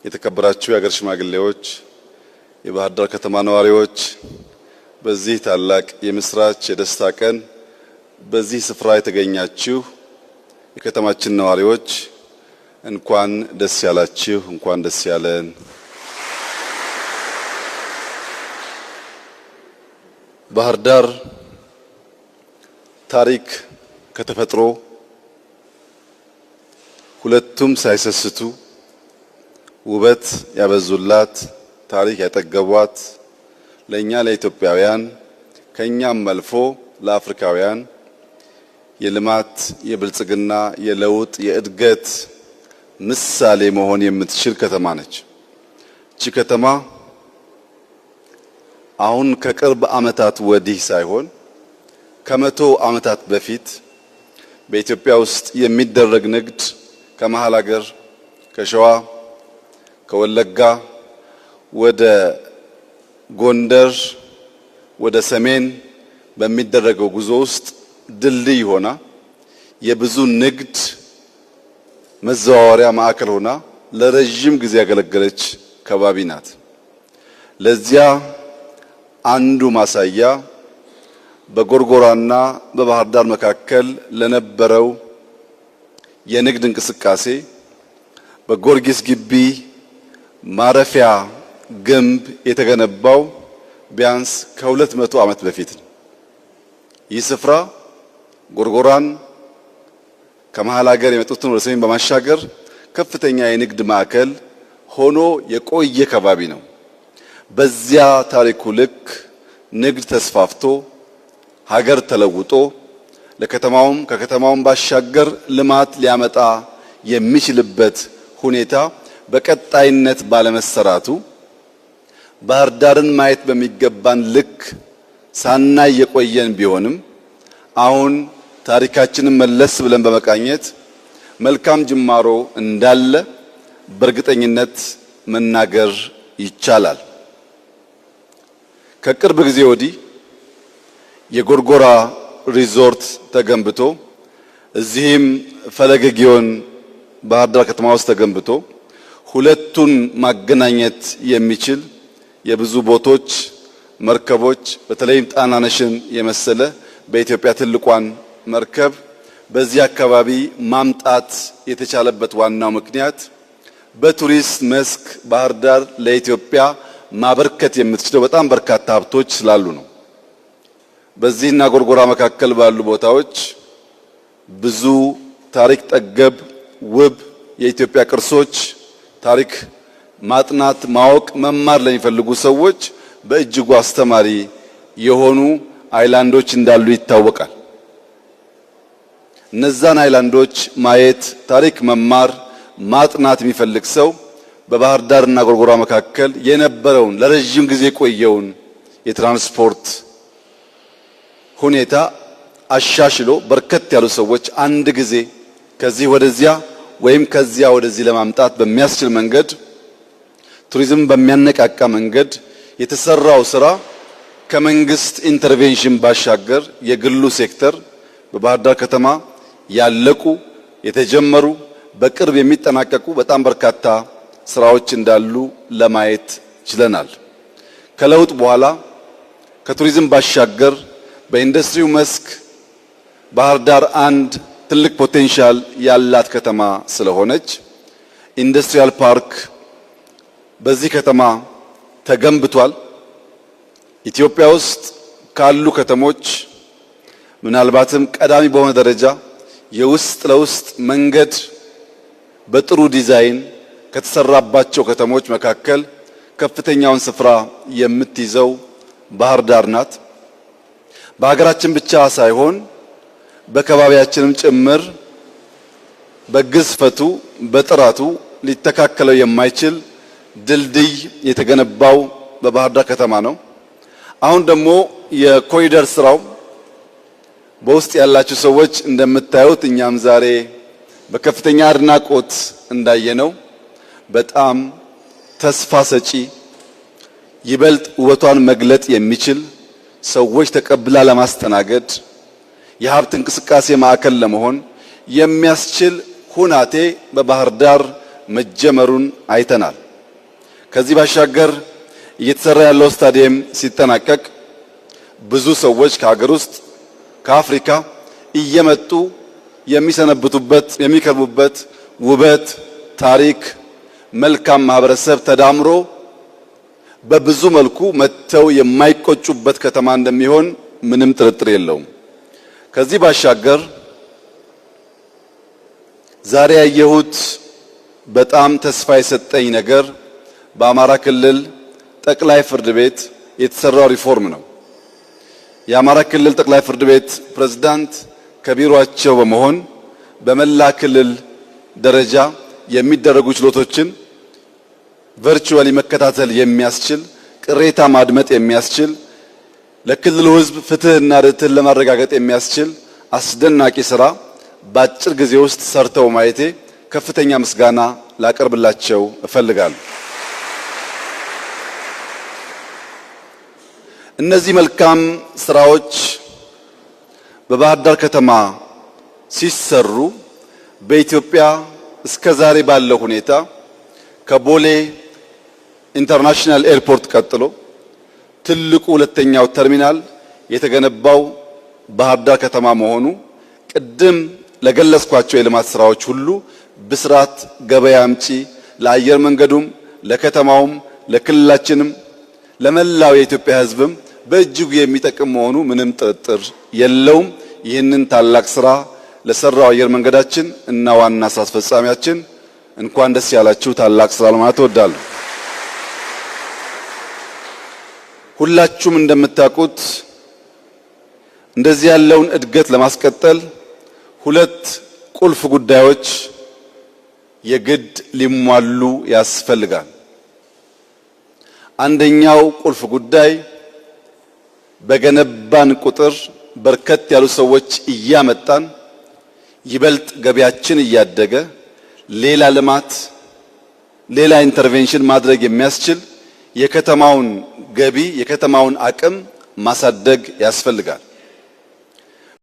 የተከበራችሁ የሀገር ሽማግሌዎች፣ የባህር ዳር ከተማ ነዋሪዎች፣ በዚህ ታላቅ የምስራች የደስታ ቀን በዚህ ስፍራ የተገኛችሁ የከተማችን ነዋሪዎች እንኳን ደስ ያላችሁ፣ እንኳን ደስ ያለን። ባህር ዳር ታሪክ ከተፈጥሮ ሁለቱም ሳይሰስቱ ውበት ያበዙላት፣ ታሪክ ያጠገቧት፣ ለኛ ለኢትዮጵያውያን ከኛም አልፎ ለአፍሪካውያን የልማት፣ የብልጽግና፣ የለውጥ፣ የእድገት ምሳሌ መሆን የምትችል ከተማ ነች። እቺ ከተማ አሁን ከቅርብ ዓመታት ወዲህ ሳይሆን ከ100 ዓመታት በፊት በኢትዮጵያ ውስጥ የሚደረግ ንግድ ከመሃል ሀገር፣ ከሸዋ፣ ከወለጋ ወደ ጎንደር፣ ወደ ሰሜን በሚደረገው ጉዞ ውስጥ ድልድይ ሆና የብዙ ንግድ መዘዋወሪያ ማዕከል ሆና ለረጅም ጊዜ ያገለገለች ከባቢ ናት። ለዚያ አንዱ ማሳያ በጎርጎራና በባህር ዳር መካከል ለነበረው የንግድ እንቅስቃሴ በጊዮርጊስ ግቢ ማረፊያ ግንብ የተገነባው ቢያንስ ከ200 ዓመት በፊት ነው። ይህ ስፍራ ጎርጎራን ከመሃል ሀገር የመጡትን ወደ ሰሜን በማሻገር ከፍተኛ የንግድ ማዕከል ሆኖ የቆየ ከባቢ ነው። በዚያ ታሪኩ ልክ ንግድ ተስፋፍቶ ሀገር ተለውጦ ለከተማውም ከከተማውም ባሻገር ልማት ሊያመጣ የሚችልበት ሁኔታ በቀጣይነት ባለመሰራቱ ባህር ዳርን ማየት በሚገባን ልክ ሳናይ የቆየን ቢሆንም አሁን ታሪካችንን መለስ ብለን በመቃኘት መልካም ጅማሮ እንዳለ በእርግጠኝነት መናገር ይቻላል። ከቅርብ ጊዜ ወዲህ የጎርጎራ ሪዞርት ተገንብቶ እዚህም ፈለገ ጊዮን ባህር ዳር ከተማ ውስጥ ተገንብቶ ሁለቱን ማገናኘት የሚችል የብዙ boat ኦች፣ መርከቦች በተለይም ጣናነሽን የመሰለ በኢትዮጵያ ትልቋን መርከብ በዚህ አካባቢ ማምጣት የተቻለበት ዋናው ምክንያት በቱሪስት መስክ ባህር ዳር ለኢትዮጵያ ማበርከት የምትችለው በጣም በርካታ ሀብቶች ስላሉ ነው። በዚህና ጎርጎራ መካከል ባሉ ቦታዎች ብዙ ታሪክ ጠገብ ውብ የኢትዮጵያ ቅርሶች ታሪክ ማጥናት፣ ማወቅ፣ መማር ለሚፈልጉ ሰዎች በእጅጉ አስተማሪ የሆኑ island ኦች እንዳሉ ይታወቃል። እነዛን island ኦች ማየት፣ ታሪክ መማር፣ ማጥናት የሚፈልግ ሰው በባህር ዳርና ጎርጎራ መካከል የነበረውን ለረጅም ጊዜ የቆየውን የትራንስፖርት ሁኔታ አሻሽሎ በርከት ያሉ ሰዎች አንድ ጊዜ ከዚህ ወደዚያ ወይም ከዚያ ወደዚህ ለማምጣት በሚያስችል መንገድ፣ ቱሪዝም በሚያነቃቃ መንገድ የተሰራው ስራ ከመንግስት intervention ባሻገር የግሉ ሴክተር በባህር ዳር ከተማ ያለቁ፣ የተጀመሩ፣ በቅርብ የሚጠናቀቁ በጣም በርካታ ስራዎች እንዳሉ ለማየት ችለናል። ከለውጥ በኋላ ከቱሪዝም ባሻገር በኢንዱስትሪው መስክ ባህር ዳር አንድ ትልቅ potential ያላት ከተማ ስለሆነች industrial park በዚህ ከተማ ተገንብቷል። ኢትዮጵያ ውስጥ ካሉ ከተሞች ምናልባትም ቀዳሚ በሆነ ደረጃ የውስጥ ለውስጥ መንገድ በጥሩ ዲዛይን ከተሰራባቸው ከተሞች መካከል ከፍተኛውን ስፍራ የምትይዘው ባህር ዳር ናት። በሀገራችን ብቻ ሳይሆን በከባቢያችንም ጭምር በግዝፈቱ፣ በጥራቱ ሊተካከለው የማይችል ድልድይ የተገነባው በባህር ዳር ከተማ ነው። አሁን ደግሞ የኮሪደር ስራው በውስጥ ያላችሁ ሰዎች እንደምታዩት፣ እኛም ዛሬ በከፍተኛ አድናቆት እንዳየነው በጣም ተስፋ ሰጪ፣ ይበልጥ ውበቷን መግለጥ የሚችል፣ ሰዎች ተቀብላ ለማስተናገድ የሀብት እንቅስቃሴ ማዕከል ለመሆን የሚያስችል ሁናቴ በባህር ዳር መጀመሩን አይተናል። ከዚህ ባሻገር እየተሰራ ያለው ስታዲየም ሲጠናቀቅ ብዙ ሰዎች ከሀገር ውስጥ፣ ከአፍሪካ እየመጡ የሚሰነብቱበት፣ የሚከርሙበት ውበት፣ ታሪክ፣ መልካም ማህበረሰብ ተዳምሮ በብዙ መልኩ መጥተው የማይቆጩበት ከተማ እንደሚሆን ምንም ጥርጥር የለውም። ከዚህ ባሻገር ዛሬ ያየሁት በጣም ተስፋ የሰጠኝ ነገር በአማራ ክልል ጠቅላይ ፍርድ ቤት የተሰራው ሪፎርም ነው። የአማራ ክልል ጠቅላይ ፍርድ ቤት ፕሬዝዳንት ከቢሮአቸው በመሆን በመላ ክልል ደረጃ የሚደረጉ ችሎቶችን virtually መከታተል የሚያስችል፣ ቅሬታ ማድመጥ የሚያስችል፣ ለክልሉ ሕዝብ ፍትህና ርትዕን ለማረጋገጥ የሚያስችል አስደናቂ ስራ በአጭር ጊዜ ውስጥ ሰርተው ማየቴ ከፍተኛ ምስጋና ላቀርብላቸው እፈልጋለሁ። እነዚህ መልካም ስራዎች በባህር ዳር ከተማ ሲሰሩ በኢትዮጵያ እስከ ዛሬ ባለው ሁኔታ ከቦሌ international airport ቀጥሎ ትልቁ ሁለተኛው ተርሚናል የተገነባው ባህር ዳር ከተማ መሆኑ ቅድም ለገለጽኳቸው የልማት ስራዎች ሁሉ ብስራት ገበያ አምጪ፣ ለአየር መንገዱም፣ ለከተማውም፣ ለክልላችንም፣ ለመላው የኢትዮጵያ ሕዝብም በእጅጉ የሚጠቅም መሆኑ ምንም ጥርጥር የለውም። ይህንን ታላቅ ስራ ለሰራው አየር መንገዳችን እና ዋና ስራ አስፈጻሚያችን እንኳን ደስ ያላችሁ፣ ታላቅ ስራ ለማለት እወዳለሁ። ሁላችሁም እንደምታውቁት እንደዚህ ያለውን እድገት ለማስቀጠል ሁለት ቁልፍ ጉዳዮች የግድ ሊሟሉ ያስፈልጋል። አንደኛው ቁልፍ ጉዳይ በገነባን ቁጥር በርከት ያሉ ሰዎች እያመጣን ይበልጥ ገቢያችን እያደገ ሌላ ልማት፣ ሌላ intervention ማድረግ የሚያስችል የከተማውን ገቢ፣ የከተማውን አቅም ማሳደግ ያስፈልጋል።